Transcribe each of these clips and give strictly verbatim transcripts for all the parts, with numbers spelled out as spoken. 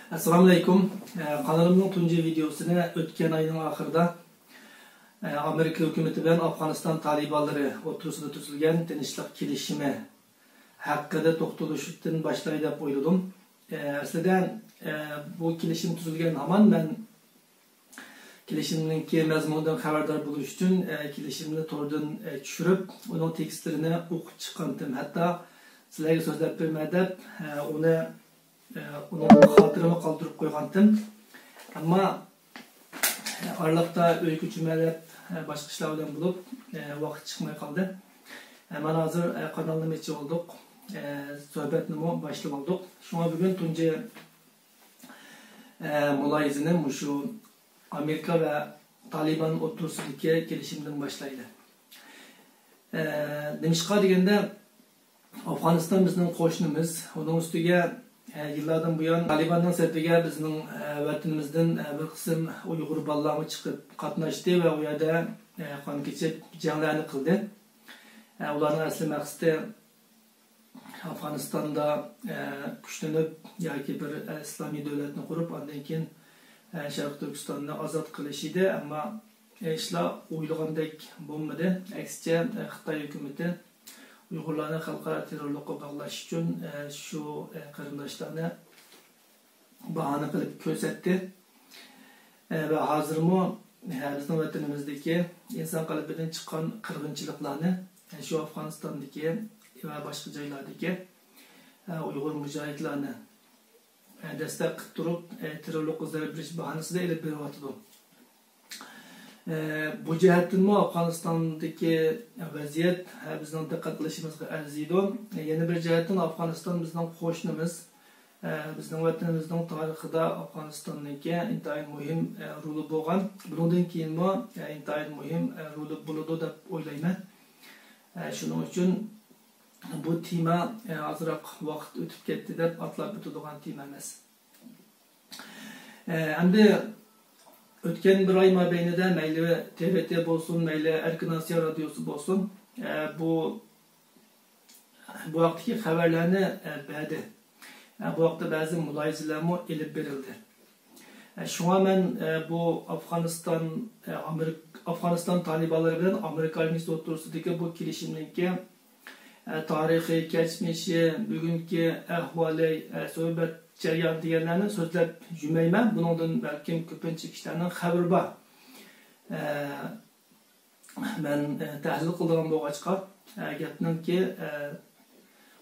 ئەسسالامۇئەلەيكۇم. ئە، قانىلىمنىڭ تۇنجى ۋىدېئوسىنى ئۆتكەن ئاينىڭ ئاخىرىدا، ئە، ئامېرىكا ھۆكۈمىتى بىلەن ئافغانىستان تالىبانلىرى ئوتتۇرىسىدا تۈزۈلگەن تىنچلىق كېلىشىمى ھەققىدە توختىلىشتىن باشلاي دەپ ئويلىدىم. ئە، ئەسلىدە، ئە، بۇ كېلىشىم تۈزۈلگەن ھامان مەن كېلىشىمنىڭكى مەزمۇنىدىن خەۋەردار بولۇش ئۈچۈن، ئە، كېلىشىمنى توردىن، ئە، چۈشۈرۈپ، ئۇنىڭ تېكىستلىرىنى ئوقۇپ چىققانتىم. ھەتتا سىلەرگە سۆزلەپ بېرىمەن دەپ، ئە، ئۇنى، ئە، ئۇنىڭ خاتىرىمۇ قالدۇرۇپ قويغانتىم. ئەمما، ئە، ئارىلىقتا ئۆيگە كۆچىمەن دەپ، ئە، باشقا ئىشلار بىلەن بولۇپ، ئە، ۋاقىت چىقماي قالدى. ئە، مانا ھازىر، ئە، قانالنىمۇ ئېچىۋالدۇق. ئە، سۆھبەتنىمۇ باشلىۋالدۇق. شۇڭا بۈگۈن تۇنجى ئە، مۇلاھىزىنى مۇشۇ ئامېرىكا ۋە تالىبان ئوتتۇرىسىدىكى كېلىشىمدىن باشلايلى. ئە، نېمىشقا دېگەندە، ئافغانىستان بىزنىڭ قوشنىمىز. ئۇنىڭ ئۈستىگە، ئە، يىللاردىن بۇيان تالىباننىڭ سېپىگە بىزنىڭ، ئە، ۋەتىنىمىزدىن، ئە، بىر قىسىم ئۇيغۇر بالىلارمۇ چىقىپ قاتناشتى ۋە ئۇ يەردە، ئە، قان كېچىپ جەڭلەرنى قىلدى. ئە، ئۇلارنىڭ ئەسلى مەقسىتى ئافغانىستاندا، ئە، كۈچلىنىپ ياكى بىر، ئە، ئىسلامىي دۆلەتنى قۇرۇپ، ئاندىن كېيىن، ئە، شەرقىي تۈركىستاننى ئازاد قىلىش ئىدى. ئەمما ئىشلار ئويلىغاندەك بولمىدى. ئەكسىچە، ئە، خىتاي ھۆكۈمىتى ئۇيغۇرلارنى خەلقئارا تېررورلۇققا باغلاش ئۈچۈن، ئە، شۇ، ئە، قېرىنداشلارنى باھانە قىلىپ كۆرسەتتى. ئە، ۋە ھازىرمۇ، ئە، بىزنىڭ ۋەتىنىمىزدىكى ئىنسان قەلبىدىن چىققان قىرغىنچىلىقلارنى، ئە، شۇ ئافغانىستاندىكى ۋە باشقا جايلاردىكى، ئە، ئۇيغۇر مۇجاھىدلارنى، ئە، دەستەك قىلىپ تۇرۇپ، ئە، تېررورلۇققا زەربە بېرىش باھانىسىدا ئېلىپ بېرىۋاتىدۇ. ئە، بۇ جەھەتتىنمۇ ئافغانىستاندىكى ۋەزىيەت، ئە، بىزنىڭ دىققەت قىلىشىمىزغا ئەرزىيدۇ. يەنە بىر جەھەتتىن ئافغانىستان بىزنىڭ قوشنىمىز. ئە، بىزنىڭ ۋەتىنىمىزنىڭ تارىخىدا ئافغانىستاننىڭكى ئىنتايىن مۇھىم، ئە، رولى بولغان. بۇنىڭدىن كېيىنمۇ، ئە، ئىنتايىن مۇھىم، ئە، رولى بولىدۇ دەپ ئويلايمەن. ئە، شۇنىڭ ئۈچۈن بۇ تېما، ئە، ئازراق ۋاقىت ئۆتۈپ كەتتى دەپ ئاتلاپ ئۆتىدىغان تېما ئەمەس. ئە، ئەمدى ئۆتكەن بىر ئاي مابەينىدە مەيلى تې ۋې تې بولسۇن، مەيلى ئەركىن ئاسىيا رادىيوسى بولسۇن، ئە، بۇ، بۇ ھەقتىكى خەۋەرلەرنى، ئە، بەردى. ئە، بۇ ھەقتە بەزى مۇلاھىزىلەرمۇ ئېلىپ بېرىلدى. ئە، شۇڭا مەن، ئە، بۇ ئافغانىستان، ئە، ئامېرىك-، ئافغانىستان تالىبانلىرى بىلەن ئامېرىكا ئارمىيىسى ئوتتۇرىسىدىكى بۇ كېلىشىمنىڭكى ئە، تارىخى، كەچمىشى، بۈگۈنكى ئەھۋالى، ئە، سۆھبەت جەريانى دېگەنلەرنى سۆزلەپ يۈرمەيمەن. بۇنىڭدىن بەلكىم كۆپىنچە كىشىلەرنىڭ خەۋىرى بار. ئە، مەن، ئە، تەھلىل قىلىدىغان بولغاچقا، ئە، گەپنىڭكى، ئە،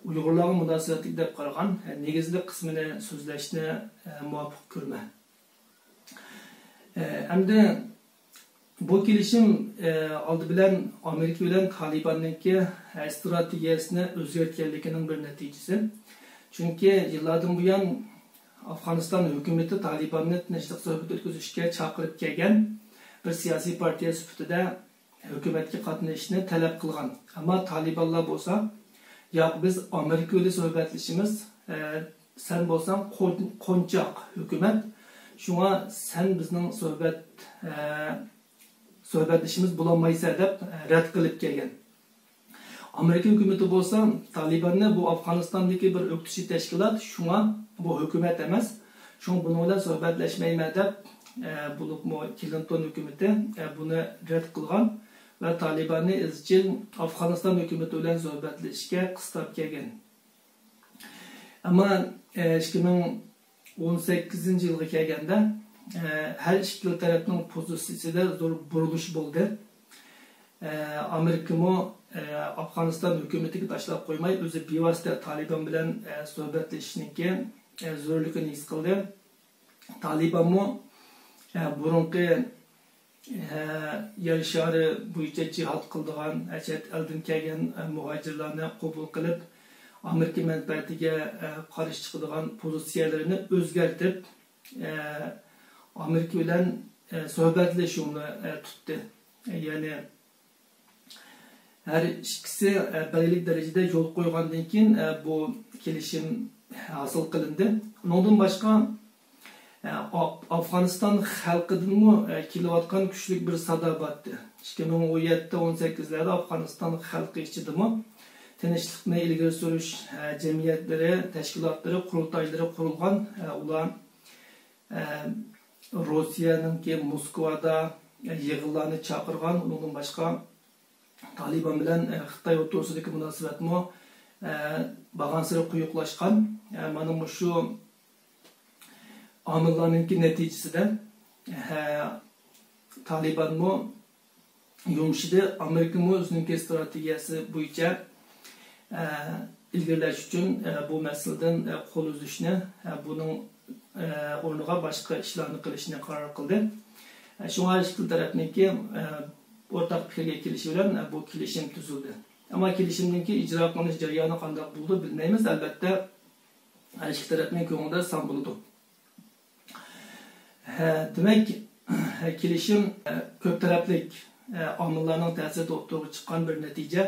ئۇيغۇرلارغا مۇناسىۋەتلىك دەپ قارىغان، ئە، نېگىزلىك قىسمىنى سۆزلەشنى، ئە، مۇۋاپىق كۆرىمەن. ئە، ئەمدى بۇ كېلىشىم، ئە، ئالدى بىلەن ئامېرىكا بىلەن تالىباننىڭكى، ئە، ئىستراتېگىيەسىنى ئۆزگەرتكەنلىكىنىڭ بىر نەتىجىسى. چۈنكى يىللاردىن بۇيان ئافغانىستان ھۆكۈمىتى تالىباننى تىنچلىق سۆھبىتى ئۆتكۈزۈشكە چاقىرىپ كەلگەن بىر سىياسىي پارتىيە سۈپىتىدە ھۆكۈمەتكە قاتنىشىشنى تەلەپ قىلغان. ئەمما تالىبانلار بولسا، «ياق، بىز ئامېرىكا بىلەن سۆھبەتلىشىمىز، ئە، سەن بولساڭ قون-، قونچاق ھۆكۈمەت، شۇڭا سەن بىزنىڭ سۆھبەت، ئە، سۆھبەتلىشىمىز بولالمايسەن» دەپ، ئە، رەت قىلىپ كەلگەن. ئامېرىكا ھۆكۈمىتى بولسا تالىباننى بۇ ئافغانىستاندىكى بىر ئۆكتىچى تەشكىلات، شۇڭا بۇ ھۆكۈمەت ئەمەس، شۇڭا بۇنىڭ بىلەن سۆھبەتلەشمەيمەن دەپ، ئە، بولۇپمۇ كلىنتون ھۆكۈمىتى، ئە، بۇنى رەت قىلغان ۋە تالىباننى ئىزچىل ئافغانىستان ھۆكۈمىتى بىلەن سۆھبەتلىشىشكە قىستاپ كەلگەن. ئەمما، ئە، ئىككى مىڭ ئون سەككىزىنچى يىلغا كەلگەندە، ئە، ھەر ئىككىلا تەرەپنىڭ پوزىتسىيىسىدە زور بۇرۇلۇش بولدى. ئە، ئامېرىكىمۇ، ئە، ئافغانىستان ھۆكۈمىتىگە تاشلاپ قويماي، ئۆزى بىۋاسىتە تالىبان بىلەن، ئە، سۆھبەتلىشىشنىڭكى، ئە، زۆرۈرلۈكىنى ھېس قىلدى. تالىبانمۇ، ئە، بۇرۇنقى، ئە، يەر شارى بويىچە جىھاد قىلىدىغان، ئە، چەت ئەلدىن كەلگەن، ئە، مۇھاجىرلارنى قوبۇل قىلىپ، ئامېرىكا مەنپەئەتىگە، ئە، قارشى چىقىدىغان پوزىتسىيەلىرىنى ئۆزگەرتىپ، ئە، ئامېرىكا بىلەن، ئە، سۆھبەتلىشىشنى، ئە، تۇتتى. يەنى ھەر ئىككىسى، ئە، بەلگىلىك دەرىجىدە يول قويغاندىن كېيىن، ئە، بۇ كېلىشىم ھاسىل قىلىندى. ئۇنىڭدىن باشقا، ئە، ئاف-، ئافغانىستان خەلقىدىنمۇ، ئە، كېلىۋاتقان كۈچلۈك بىر سادا بارتتى. ئىككى مىڭ ئون يەتتە ئون سەككىزلەردە ئافغانىستان خەلقى ئىچىدىمۇ تىنچلىقنى ئىلگىرى سۈرۈش، ئە، جەمئىيەتلىرى، تەشكىلاتلىرى، قۇرۇلتايلىرى قۇرۇلغان. ئە، ئۇلار ئە، روسىيەنىڭكى موسكۋادا يىغىنلارنى چاقىرغان، ئۇنىڭدىن باشقا تالىبان بىلەن، ئە، خىتاي ئوتتۇرىسىدىكى مۇناسىۋەتمۇ، ئە، بارغانسېرى قويۇقلاشقان. ئە، مانا مۇشۇ ئامىللارنىڭكى نەتىجىسىدە، ئە، تالىبانمۇ يۇمشىدى. ئامېرىكىمۇ ئۆزىنىڭكى ئىستراتېگىيەسى بويىچە، ئە، ئىلگىرىلەش ئۈچۈن، ئە، بۇ مەسىلىدىن، ئە، قول ئۈزۈشنى، ئە، بۇنىڭ، ئە، ئورنىغا باشقا ئىشلارنى قىلىشنى قارار قىلدى. ئە، شۇڭا ھەر ئىككى تەرەپنىڭكى، ئە، ئورتاق پىكىرگە كېلىشى بىلەن، ئە، بۇ كېلىشىم تۈزۈلدى. ئەمما كېلىشىمنىڭكى ئىجرا قىلىنىش جەريانى قانداق بولىدۇ بىلمەيمىز. ئەلۋەتتە، ھەر ئىككى تەرەپنىڭ كۆڭلىدە سان بولىدۇ. ھە، دېمەك، كېلىشىم، ھە، كۆپ تەرەپلىك، ھە، ئامىللارنىڭ تەسىرىدە ئوتتۇرىغا چىققان بىر نەتىجە.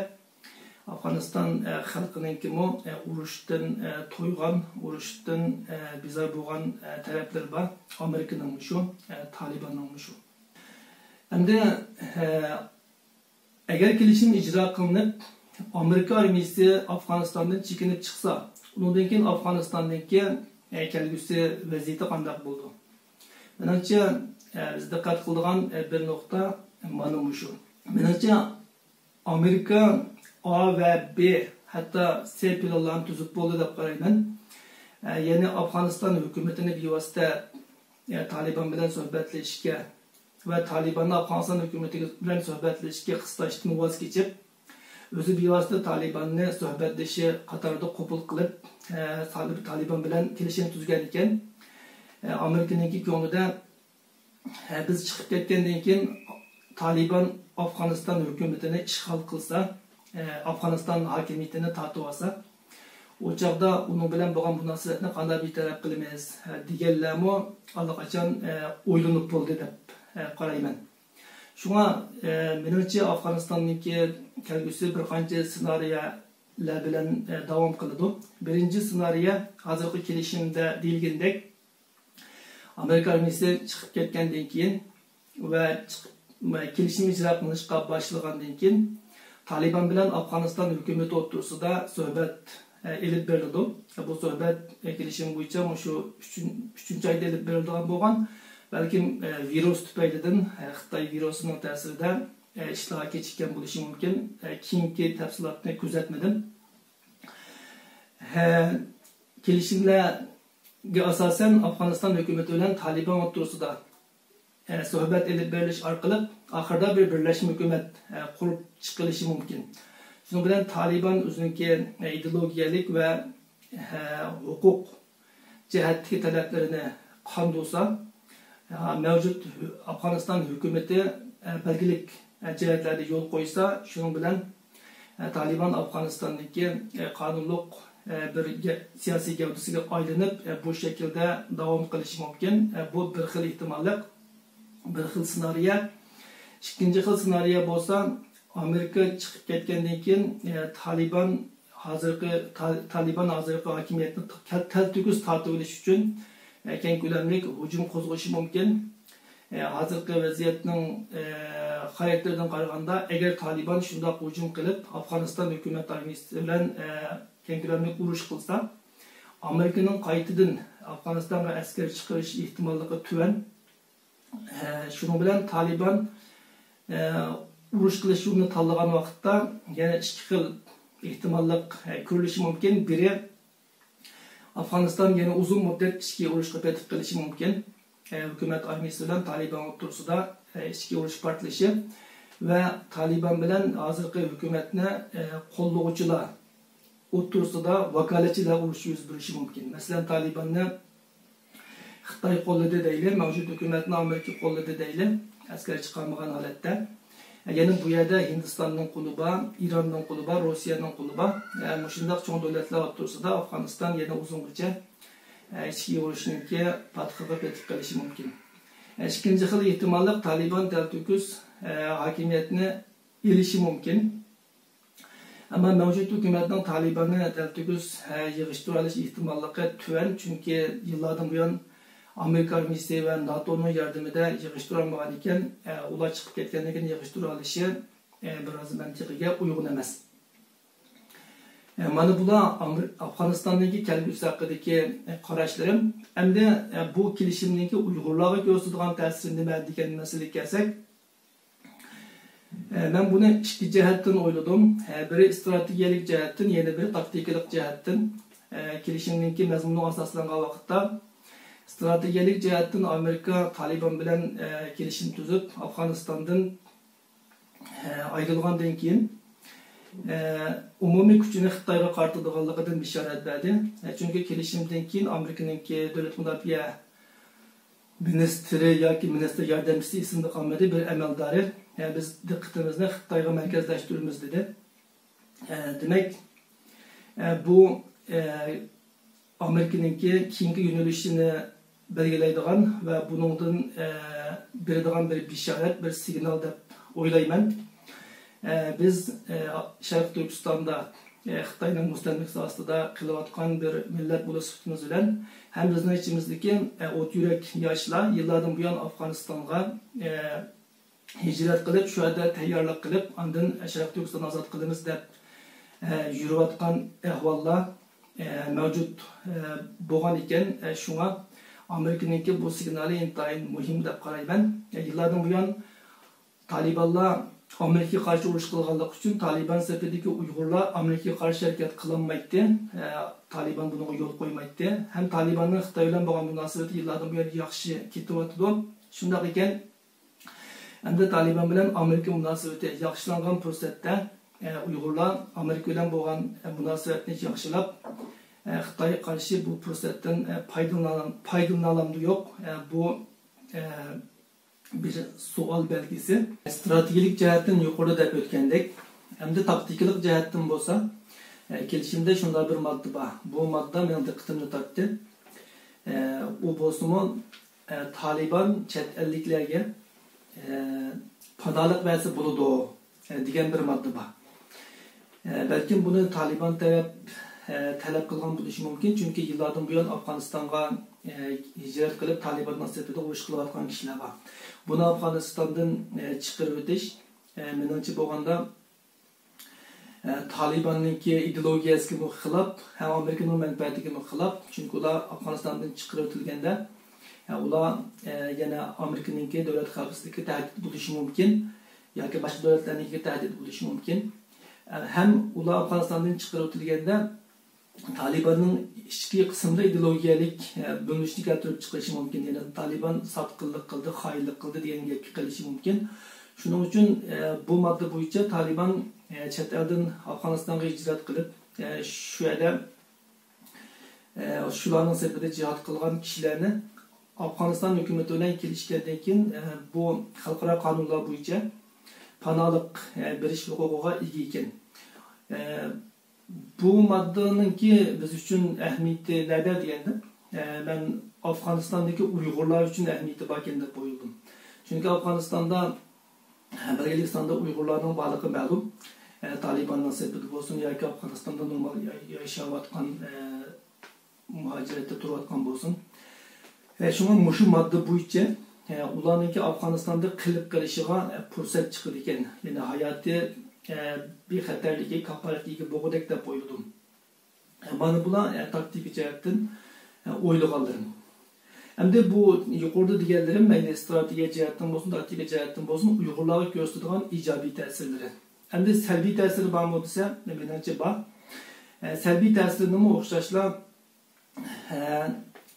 ئافغانىستان، ھە، خەلقىنىڭكىمۇ، ھە، ئۇرۇشتىن، ھە، تويغان، ئۇرۇشتىن، ھە، بىزار بولغان، ھە، تەرەپلىرى بار. ئامېرىكىنىڭمۇ شۇ، ھە، تالىباننىڭمۇ شۇ. ئەمدى، ھە، ئەگەر كېلىشىم ئىجرا قىلىنىپ، ئامېرىكا ئارمىيىسى ئافغانىستاندىن چېكىنىپ چىقسا، ئۇنىڭدىن كېيىن ئافغانىستاننىڭكى، ئە، كەلگۈسى ۋەزىيىتى قانداق بولىدۇ؟ مېنىڭچە، ئە، بىز دىققەت قىلىدىغان، ئە، بىر نۇقتا مانا مۇشۇ. مېنىڭچە، ئامېرىكا ئا ۋە بې، ھەتتا سې پىلانلارنى تۈزۈپ بولدى دەپ قارايمەن. ئە، يەنى ئافغانىستان ھۆكۈمىتىنى بىۋاسىتە، ئە، تالىبان بىلەن سۆھبەتلىشىشكە ۋە تالىباننى ئافغانىستان ھۆكۈمىتى بىلەن سۆھبەتلىشىشكە قىستاشتىن ۋاز كېچىپ، ئۆزى بىۋاسىتە تالىباننى سۆھبەتلىشى قاتارىدا قوبۇل قىلىپ، ئە، تالىب-، تالىبان بىلەن كېلىشىم تۈزگەن ئىكەن. ئە، ئامېرىكىنىڭكى كۆڭلىدە، ئە، بىز چىقىپ كەتكەندىن كېيىن تالىبان ئافغانىستان ھۆكۈمىتىنى ئىشغال قىلسا، ئە، ئافغانىستان ھاكىمىيىتىنى تارتىۋالسا، ئۇ چاغدا ئۇنىڭ بىلەن بولغان مۇناسىۋەتنى قانداق بىر تەرەپ قىلىمىز، ئە، دېگەنلەرمۇ ئاللىقاچان، ئە، ئويلىنىپ بولدى دەپ، ئە، قارايمەن. شۇڭا، ئە، مېنىڭچە ئافغانىستاننىڭكى كەلگۈسى بىر قانچە سېنارىيەلەر بىلەن، ئە، داۋام قىلىدۇ. بىرىنچى سېنارىيە ھازىرقى كېلىشىمدە دېيىلگىنىدەك، ئامېرىكا ئارمىيىسى چىقىپ كەتكەندىن كېيىن ۋە چىقىپ، كېلىشىم ئىجرا قىلىنىشقا باشلىغاندىن كېيىن، تالىبان بىلەن ئافغانىستان ھۆكۈمىتى ئوتتۇرىسىدا سۆھبەت، ئە، ئېلىپ بېرىلىدۇ. بۇ سۆھبەت، ئە، كېلىشىم بويىچە مۇشۇ ئۈچىن-، ئۈچىنچى ئايدا ئېلىپ بېرىلىدىغان بولغان، بەلكىم، ئە، ۋىرۇس تۈپەيلىدىن، ئە، خىتاي ۋىرۇسىنىڭ تەسىرىدە، ئە، ئىشلارغا كېچىككەن بولۇشى مۇمكىن. ئە، كېيىنكى تەپسىلاتنى كۆزەتمىدىم. ھە، كېلىشىملەرگە ئاساسەن، ئافغانىستان ھۆكۈمىتى بىلەن تالىبان ئوتتۇرىسىدا، ئە، سۆھبەت ئېلىپ بېرىلىش ئارقىلىق ئاخىرىدا بىر بىرلەشمە ھۆكۈمەت، ئە، قۇرۇپ چىقىلىشى مۇمكىن. شۇنىڭ بىلەن تالىبان ئۆزىنىڭكى، ئە، ئىدېئولوگىيەلىك ۋە، ئە، ھوقۇق جەھەتتىكى تەلەپلىرىنى قاندۇرسا، ئە، مەۋجۇت ھۆ-، ئافغانىستان ھۆكۈمىتى، ئە، بەلگىلىك، ئە، جەھەتلەردە يول قويسا، شۇنىڭ بىلەن، ئە، تالىبان ئافغانىستاندىكى، ئە، قانۇنلۇق، ئە، بىر گە-، سىياسىي گەۋدىسىگە ئايلىنىپ، ئە، بۇ شەكىلدە داۋام قىلىشى مۇمكىن. ئە، بۇ بىر خىل ئېھتىماللىق، بىر خىل سېنارىيە. ئىككىنچى خىل سېنارىيە بولسا، ئامېرىكا چىقىپ كەتكەندىن كېيىن، ئە، تالىبان ھازىرقى، تا-، تالىبان ھازىرقى ھاكىمىيەتنى تەل-، تەلتۆكۈس تارتىۋېلىش ئۈچۈن، ئە، كەڭ كۆلەملىك ھۇجۇم قوزغىشى مۇمكىن. ئە، ھازىرقى ۋەزىيەتنىڭ، ئە، خاراكتېرىدىن قارىغاندا، ئەگەر تالىبان شۇنداق ھۇجۇم قىلىپ، ئافغانىستان ھۆكۈمەت ئارمىيىسى بىلەن، ئە، كەڭ كۆلەملىك ئۇرۇش قىلسا، ئامېرىكىنىڭ قايتىدىن ئافغانىستانغا ئەسكەر چىقىرىش ئېھتىماللىقى تۆۋەن. ئە، شۇنىڭ بىلەن تالىبان، ئە، ئۇرۇش قىلىش يولىنى تاللىغان ۋاقىتتا يەنە ئىككى خىل ئېھتىماللىق، ئە، كۆرۈلۈشى مۇمكىن. بىرى، ئافغانىستان يەنە ئۇزۇن مۇددەت ئىچكى ئۇرۇشقا پېتىپ قېلىشى مۇمكىن. ئە، ھۆكۈمەت ئارمىيىسى بىلەن تالىبان ئوتتۇرىسىدا، ئە، ئىچكى ئۇرۇش پارتلىشى ۋە تالىبان بىلەن ھازىرقى ھۆكۈمەتنى، ئە، قوللىغۇچىلار ئوتتۇرىسىدا ۋاكالەتچىلەر ئۇرۇشى يۈز بېرىشى مۇمكىن. مەسىلەن، تالىباننى خىتاي قوللىدى دەيلى، مەۋجۇت ھۆكۈمەتنى ئامېرىكا قوللىدى دەيلى، ئەسكەر چىقارمىغان ھالەتتە. يەنە بۇ يەردە ھىندىستاننىڭ قولى بار، ئىراننىڭ قولى بار، روسىيەنىڭ قولى بار. مۇشۇنداق چوڭ دۆلەتلەر ئوتتۇرىسىدا ئافغانىستان يەنە ئۇزۇنغىچە ئىچكى ئۇرۇشنىڭكى پاتقىقىغا پېتىپ قېلىشى مۇمكىن. ئىككىنچى خىل ئېھتىماللىق، تالىبان تەلتۆكۈس ھاكىمىيەتنى ئېلىشى مۇمكىن. ئەمما مەۋجۇت ھۆكۈمەتنىڭ تالىباننى تەلتۆكۈس، ھە، يىغىشتۇرالىش ئېھتىماللىقى تۆۋەن، چۈنكى يىللاردىن بۇيان ئامېرىكا ئارمىيىسى ۋە ناتونىڭ ياردىمىدە يىغىشتۇرالمىغان ئىكەن، ئە، ئۇلار چىقىپ كەتكەندىن كېيىن يىغىشتۇرالىشى، ئە، بىرئاز مەنتىقىگە ئۇيغۇن ئەمەس. مانا بۇلار ئامېر-، ئافغانىستاندىكى كەلگۈسى ھەققىدىكى قاراشلىرىم. ئەمدى بۇ كېلىشىمنىڭكى ئۇيغۇرلارغا كۆرسىتىدىغان تەسىرى نېمە دېگەن مەسىلىگە كەلسەك، مەن بۇنى ئىككى جەھەتتىن ئويلىدىم. بىرى ئىستراتېگىيەلىك جەھەتتىن، يەنە بىرى تاكتىكىلىق جەھەتتىن. كېلىشىمنىڭكى مەزمۇنىغا ئاساسلانغان ۋاقىتتا، ئىستراتېگىيەلىك جەھەتتىن ئامېرىكا تالىبان بىلەن كېلىشىم تۈزۈپ، ئافغانىستاندىن ئايرىلغاندىن كېيىن، ئومۇمىي كۈچىنى خىتايغا قارىتىدىغانلىقىدىن بېشارەت بەردى. چۈنكى كېلىشىمدىن كېيىن ئامېرىكىنىڭكى دۆلەت مۇداپىئە مىنىستىرى ياكى مىنىستىر ياردەمچىسى ئېسىمدە قالمىدى، بىر ئەمەلدارى، بىز دىققىتىمىزنى خىتايغا مەركەزلەشتۈرىمىز، دېدى. دېمەك، بۇ ئامېرىكىنىڭكى كېيىنكى يۆنىلىشىنى بەلگىلەيدىغان ۋە بۇنىڭدىن، ئە، بېرىدىغان بىر بېشارەت، بىر سىگنال دەپ ئويلايمەن. ئە، بىز، ئە، شەرقىي تۈركىستاندا، ئە، خىتاينىڭ مۇستەملىكىسى ئاستىدا قېلىۋاتقان بىر مىللەت بولۇش سۈپىتىمىز بىلەن ھەم بىزنىڭ ئىچىمىزدىكى، ئە، ئوت يۈرەك ياشلار يىللاردىن بۇيان ئافغانىستانغا، ئە، ھىجرەت قىلىپ، شۇ يەردە تەييارلىق قىلىپ، ئاندىن شەرقىي تۈركىستان ئازاد قىلىمىز دەپ، ئە، يۈرۈۋاتقان ئەھۋاللار، ئە، مەۋجۇت، ئە، بولغان ئىكەن. ئە، شۇڭا ئامېرىكىنىڭكى بۇ سىگنالى ئىنتايىن مۇھىم دەپ قارايمەن. ئە، يىللاردىن بۇيان تالىبانلار ئامېرىكىغا قارشى ئۇرۇش قىلغانلىقى ئۈچۈن تالىبان سېپىدىكى ئۇيغۇرلار ئامېرىكىغا قارشى ھەرىكەت قىلالمايتتى. ئە، تالىبان بۇنىڭغا يول قويمايتتى. ھەم تالىباننىڭ خىتاي بىلەن بولغان مۇناسىۋىتى يىللاردىن بۇيان ياخشى كېتىۋاتىدۇ. شۇنداق ئىكەن، ئەمدى تالىبان بىلەن ئامېرىكا مۇناسىۋىتى ياخشىلانغان پۇرسەتتە، ئە، ئۇيغۇرلار ئامېرىكا بىلەن بولغان، ئە، مۇناسىۋەتنى ياخشىلاپ، ئە، خىتايغا قارشى بۇ پۇرسەتتىن، ئە، پايدىلىنالام-، پايدىلىنالامدۇ يوق؟ ئە، بۇ، ئە، بىر سوئال بەلگىسى. ئىستراتېگىيەلىك جەھەتتىن يۇقىرىدا دەپ ئۆتكەندەك، ئەمدى تاكتىكىلىق جەھەتتىن بولسا، ئە، كېلىشىمدە شۇنداق بىر ماددا بار. بۇ ماددا مېنىڭ دىققىتىمنى تارتتى. ئە، ئۇ بولسىمۇ، ئە، تالىبان چەت ئەللىكلەرگە، ئە، پاناھلىق بەرسە بولىدۇ، ئە، دېگەن بىر ماددا بار. ئە، بەلكىم بۇنى تالىبان تەرەپ، ئە، تەلەپ قىلغان بولۇشى مۇمكىن، چۈنكى يىللاردىن بۇيان ئافغانىستانغا، ئە، ھىجرەت قىلىپ، تالىباننىڭ سېپىدە ئۇرۇش قىلىۋاتقان كىشىلەر بار. بۇنى ئافغانىستاندىن، ئە، چىقىرىۋېتىش، ئە، مېنىڭچە بولغاندا، ئە، تالىباننىڭكى ئىدېئولوگىيەسىگىمۇ خىلاپ ھەم ئامېرىكىنىڭ مەنپەئەتىگىمۇ خىلاپ. چۈنكى ئۇلار ئافغانىستاندىن چىقىرىۋېتىلگەندە، ئە، ئۇلار، ئە، يەنە ئامېرىكىنىڭكى دۆلەت خەۋپسىزلىكىگە تەھدىت بولۇشى مۇمكىن ياكى باشقا دۆلەتلەرنىڭكىگە تەھدىت بولۇشى مۇمكىن. ئە، ھەم ئۇلار ئافغانىستاندىن چىقىرىۋېتىلگەندە، تالىباننىڭ ئىچكى قىسمىدا ئىدېئولوگىيەلىك، ئە، بۆلۈنۈشنى كەلتۈرۈپ چىقىرىشى مۇمكىن. يەنى تالىبان ساتقىنلىق قىلدى، خائىنلىق قىلدى دېگەن گەپكە قېلىشى مۇمكىن. شۇنىڭ ئۈچۈن، ئە، بۇ ماددا بويىچە تالىبان، ئە، چەت ئەلدىن ئافغانىستانغا ھىجرەت قىلىپ، ئە، شۇ يەردە، ئە، شۇلارنىڭ سېپىدە جىھاد قىلغان كىشىلەرنى ئافغانىستان ھۆكۈمىتى بىلەن كېلىشكەندىن كېيىن، ئە، بۇ خەلقئارا قانۇنلار بويىچە پاناھلىق، ئە، بېرىش ھوقۇقىغا ئىگە ئىكەن. ئە، بۇ ماددىنىڭكى بىز ئۈچۈن ئەھمىيىتى نەدە دېگەندە، ئە، مەن ئافغانىستاندىكى ئۇيغۇرلار ئۈچۈن ئەھمىيىتى باركەن دەپ ئويلىدىم. چۈنكى ئافغانىستاندا، بەلگىلىك ساندا ئۇيغۇرلارنىڭ بارلىقى مەلۇم. ئە، تالىباننىڭ سېپىدا بولسۇن ياكى ئافغانىستاندا نورمال يا-، ياشاۋاتقان، ئە، مۇھاجىرەتتە تۇرۇۋاتقان بولسۇن. ئە، شۇڭا مۇشۇ ماددا بويىچە، ئە، ئۇلارنىڭكى ئافغانىستاندا قېلىپ قېلىشىغا، ئە، پۇرسەت چىقىدىكەن. يەنى ھاياتى، ئە، بىخەتەرلىكى كاپالەتكە ئىگە بولغۇدەك دەپ ئويلىدىم. ئە، مانا بۇلار، ئە، تاكتىكا جەھەتتىن، ئە، ئويلىغانلىرىم. ئەمدى بۇ يۇقىرىدا دېگەنلىرىم مەيلى ئىستراتېگىيە جەھەتتىن بولسۇن، تاكتىكا جەھەتتىن بولسۇن، ئۇيغۇرلارغا كۆرسىتىدىغان ئىجابىي تەسىرلىرى. ئەمدى سەلبىي تەسىرى بارمۇ دېسە، مېنىڭچە بار. ئە، سەلبىي تەسىرىنىمۇ ئوخشاشلا، ئە،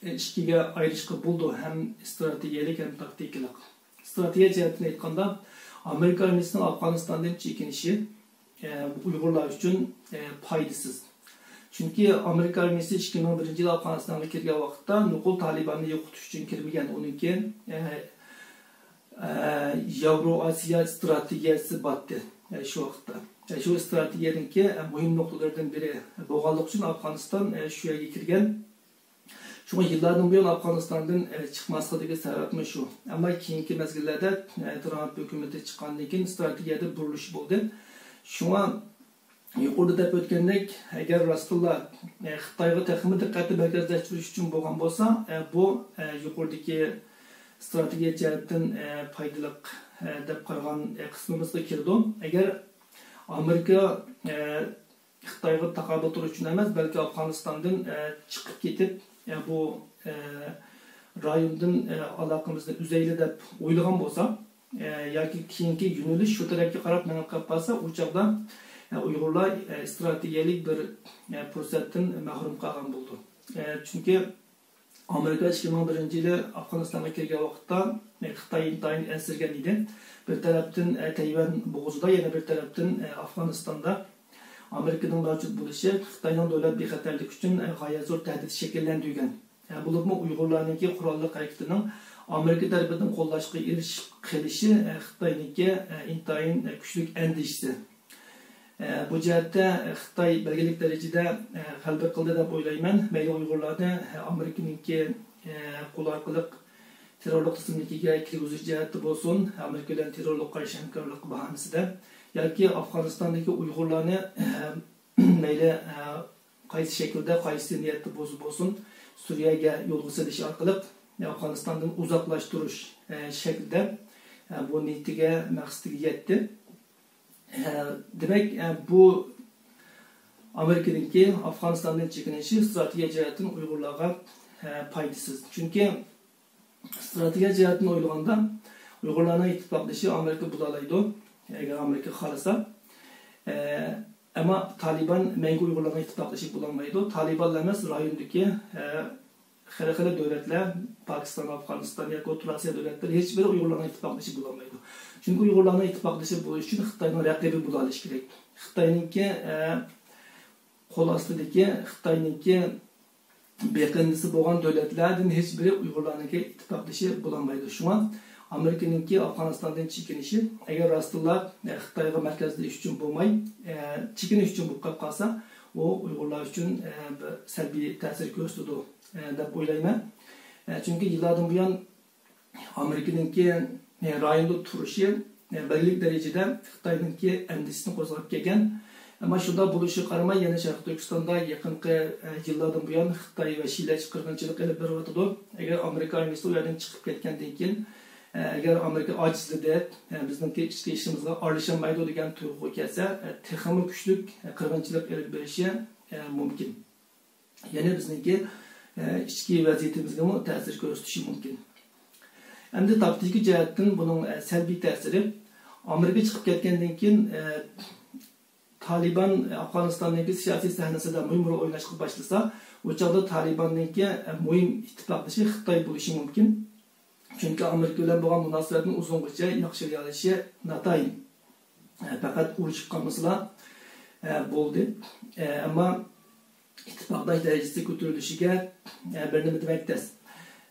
ئىككىگە ئايرىشقا بولىدۇ، ھەم ئىستراتېگىيەلىك، ھەم تاكتىكىلىق. ئىستراتېگىيە جەھەتتىن ئېيتقاندا، ئامېرىكا ئارمىيىسىنىڭ ئافغانىستاندىن چېكىنىشى، ئە، ئۇيغۇرلار ئۈچۈن، ئە، پايدىسىز. چۈنكى ئامېرىكا ئارمىيىسى ئىككى مىڭ بىرىنچى يىلى ئافغانىستانغا كىرگەن ۋاقىتتا نوقۇل تالىباننى يوقىتىش ئۈچۈن كىرمىگەن، ئۇنىڭكى، ئە، ئە، ياۋرو ئاسىيا ئىستراتېگىيەسى باتتى، ئە، شۇ ۋاقىتتا. ئە، شۇ ئىستراتېگىيەنىڭكى، ئە، مۇھىم نۇقتىلىرىدىن بىرى بولغانلىقى ئۈچۈن ئافغانىستان، ئە، شۇ يەرگە كىرگەن. شۇڭا يىللاردىن بۇيان ئافغانىستاندىن، ئە، چىقماسلىقىدىكى سەۋەبمۇ شۇ. ئەمما كېيىنكى مەزگىللەردە، ئە، ترامپ ھۆكۈمىتى چىققاندىن كېيىن ئىستراتېگىيەدە بۇرۇلۇش بولدى. شۇڭا يۇقىرىدا دەپ ئۆتكەندەك، ئەگەر راستتىنلا، ئە، خىتايغا تېخىمۇ دىققەتنى مەركەزلەشتۈرۈش ئۈچۈن بولغان بولسا، ئە، بۇ، ئە، يۇقىرىدىكى ئىستراتېگىيە جەھەتتىن، ئە، پايدىلىق، ئە، دەپ قارىغان، ئە، قىسمىمىزغا كىرىدۇ. ئەگەر ئامېرىكا، ئە، خىتايغا تاقابىل تۇرۇش ئۈچۈن ئەمەس، بەلكى ئافغانىستاندىن، ئە، چىقىپ كېتىپ، ئە، بۇ، ئە، رايوندىن، ئە، ئالاقىمىزنى ئۈزەيلى دەپ ئويلىغان بولسا، ئە، ياكى كېيىنكى يۆنىلىش شۇ تەرەپكە قاراپ مېڭىپ قېلىپ قالسا، ئۇ چاغدا، ئە، ئۇيغۇرلار، ئە، ئىستراتېگىيەلىك بىر، ئە، پۇرسەتتىن مەھرۇم قالغان بولىدۇ. ئە، چۈنكى ئامېرىكا ئىككى مىڭ بىرىنچى يىلى ئافغانىستانغا كىرگەن ۋاقىتتا، ئە، خىتاي ئىنتايىن ئەنسىرىگەن ئىدى. بىر تەرەپتىن، ئە، تەيۋەن بوغۇزىدا، يەنە بىر تەرەپتىن، ئە، ئافغانىستاندا ئامېرىكىنىڭ مەۋجۇت بولۇشى خىتاينىڭ دۆلەت بىخەتەرلىكى ئۈچۈن، ئە، غايەت زور تەھدىت شەكىللەندۈرگەن. ئە، بولۇپمۇ ئۇيغۇرلارنىڭكى قوراللىق ھەرىكىتىنىڭ ئامېرىكا تەرىپىدىن قوللاشقا ئېرىشىپ قېلىشى، ئە، خىتاينىڭكى، ئە، ئىنتايىن، ئە، كۈچلۈك ئەندىشىسى. ئە، بۇ جەھەتتە، ئە، خىتاي بەلگىلىك دەرىجىدە، ئە، غەلىبە قىلدى دەپ ئويلايمەن. مەيلى ئۇيغۇرلارنى، ئە، ئامېرىكىنىڭكى، ئە، قولى ئارقىلىق تېررورلۇق تىزىملىكىگە كىرگۈزۈش جەھەتتە بولسۇن، ئامېرىكا بىلەن تېررورلۇققا قارشى ھەمكارلىق باھانىسىدە ياكى ئافغانىستاندىكى ئۇيغۇرلارنى، ئە، مەيلى، ئە، قايسى شەكىلدە، قايسى نىيەتتە بولسا بولسۇن، سۈرىيەگە يولغا سېلىش ئارقىلىق ئافغانىستاندىن ئۇزاقلاشتۇرۇش، ئە، شەكلىدە، ئە، بۇ نىيىتىگە، مەقسىتىگە يەتتى. ئە، دېمەك، ئە، بۇ ئامېرىكىنىڭكى ئافغانىستاندىن چېكىنىشى ئىستراتېگىيە جەھەتتىن ئۇيغۇرلارغا، ئە، پايدىسىز. چۈنكى ئىستراتېگىيە جەھەتتىن ئويلىغاندا، ئۇيغۇرلارنىڭ ئىتتىپاقدىشى ئامېرىكا بولالايدۇ، ئەگەر ئامېرىكا خالىسا. ئە، ئەمما تالىبان مەڭگۈ ئۇيغۇرلارنىڭ ئىتتىپاقدىشى بولالمايدۇ. تالىبانلا ئەمەس، رايوندىكى، ئە، خېلى خېلى دۆلەتلەر، پاكىستان، ئافغانىستان ياكى ئوتتۇرا ئاسىيا دۆلەتلىرى ھېچبىرى ئۇيغۇرلارنىڭ ئىتتىپاقدىشى بولالمايدۇ. چۈنكى ئۇيغۇرلارنىڭ ئىتتىپاقدىشى بولۇش ئۈچۈن خىتاينىڭ رەقىبى بولالىشى كېرەك. خىتاينىڭكى، ئە، قول ئاستىدىكى، خىتاينىڭكى بېقىندىسى بولغان دۆلەتلەردىن ھېچبىرى ئۇيغۇرلارنىڭكى ئىتتىپاقدىشى بولالمايدۇ. شۇڭا ئامېرىكىنىڭكى ئافغانىستاندىن چېكىنىشى، ئەگەر راستتىنلا، ئە، خىتايغا مەركەزلىشىش ئۈچۈن بولماي، ئە، چېكىنىش ئۈچۈن بولۇپ قېلىپ قالسا، ئۇ ئۇيغۇرلار ئۈچۈن، ئە، بىر سەلبىي تەسىر كۆرسىتىدۇ، ئە، دەپ ئويلايمەن. ئە، چۈنكى يىللاردىن بۇيان ئامېرىكىنىڭكى، ئە، رايوندا تۇرۇشى، ئە، بەلگىلىك دەرىجىدە خىتاينىڭكى ئەندىشىسىنى قوزغاپ كەلگەن. ئەمما شۇنداق بولۇشىغا قارىماي، يەنە شەرقىي تۈركىستاندا يېقىنقى، ئە، يىللاردىن بۇيان خىتاي ۋەھشىيلەرچە قىرغىنچىلىق ئېلىپ بېرىۋاتىدۇ. ئەگەر ئامېرىكا ئارمىيىسى ئۇ يەردىن چىقىپ كەتكەندىن كېيىن، ئە، ئەگەر ئامېرىكا ئاجىزلىدى، ئە، بىزنىڭكى ئىچكى ئىشىمىزغا ئارىلىشالمايدۇ دېگەن تۇيغۇغا كەلسە، ئە، تېخىمۇ كۈچلۈك، ئە، قىرغىنچىلىق ئېلىپ بېرىشى، ئە، مۇمكىن. يەنى بىزنىڭكى، ئە، ئىچكى ۋەزىيىتىمىزگىمۇ تەسىر كۆرسىتىشى مۇمكىن. ئەمدى تاكتىكا جەھەتتىن بۇنىڭ، ئە، سەلبىي تەسىرى، ئامېرىكا چىقىپ كەتكەندىن كېيىن، ئە، تالىبان ئافغانىستاندىكى سىياسىي سەھنىسىدە مۇھىم رول ئويناشقا باشلىسا، ئۇ چاغدا تالىباننىڭكى، ئە، مۇھىم ئىتتىپاقدىشى خىتاي بولۇشى مۇمكىن. چۈنكى ئامېرىكا بىلەن بولغان مۇناسىۋەتنى ئۇزۇنغىچە ياخشىلىيالىشى ناتايىن. ئە، پەقەت ئۇرۇشۇپ قالمىسىلا، ئە، بولدى. ئە، ئەمما ئىتتىپاقداش دەرىجىسى كۆتۈرۈلۈشىگە، ئە، بىر نېمە دېمەك تەس.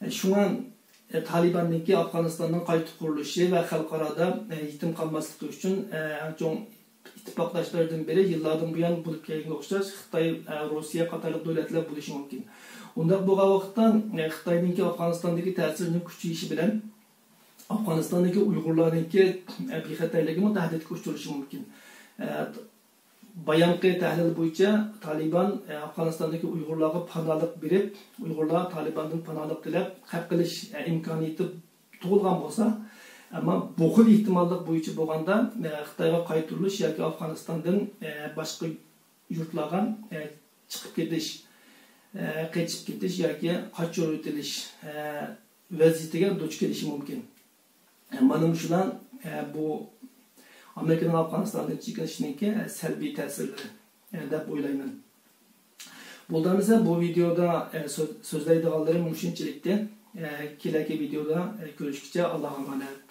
ئە، شۇڭا، ئە، تالىباننىڭكى ئافغانىستاننىڭ قايتا قۇرۇلۇشى ۋە خەلقئارادا، ئە، يېتىم قالماسلىقى ئۈچۈن، ئە، ئەڭ چوڭ ئىتتىپاقداشلىرىدىن بىرى يىللاردىن بۇيان بولۇپ كەلگەنگە ئوخشاش خىتاي، ئە، روسىيە قاتارلىق دۆلەتلەر بولۇشى مۇمكىن. ئۇنداق بولغان ۋاقىتتا، ئە، خىتاينىڭكى ئافغانىستاندىكى تەسىرىنىڭ كۈچىيىشى بىلەن ئافغانىستاندىكى ئۇيغۇرلارنىڭكى، ئە، بىخەتەرلىكىمۇ تەھدىتكە ئۇچرىشى مۇمكىن. ئە، بايامقى تەھلىل بويىچە تالىبان، ئە، ئافغانىستاندىكى ئۇيغۇرلارغا پاناھلىق بېرىپ، ئۇيغۇرلار تالىباندىن پاناھلىق تىلەپ خەپ قىلىش، ئە، ئىمكانىيىتى تۇغۇلغان بولسا، ئەمما بۇ خىل ئېھتىماللىق بويىچە بولغاندا، ئە، خىتايغا قايتۇرۇلۇش ياكى ئافغانىستاندىن، ئە، باشقا يۇرتلارغا، ئە، چىقىپ كېتىش، ئە، قېچىپ كېتىش ياكى قاچۇرۇۋېتىلىش، ئە، ۋەزىيىتىگە دۇچ كېلىشى مۇمكىن. ئە، مانا مۇشۇلار، ئە، بۇ ئامېرىكىنىڭ ئافغانىستاندىن چېكىنىشىنىڭكى، ئە، سەلبىي تەسىرلىرى، ئە، دەپ ئويلايمەن. بولدى ئەمىسە، بۇ ۋىدېيودا، ئە، سۆز-، سۆزلەيدىغانلىرىم مۇشۇنچىلىكتى. ئە، كېلەكى ۋىدېيودا، ئە، كۆرۈشكىچە، ئاللاغا ئامانەت.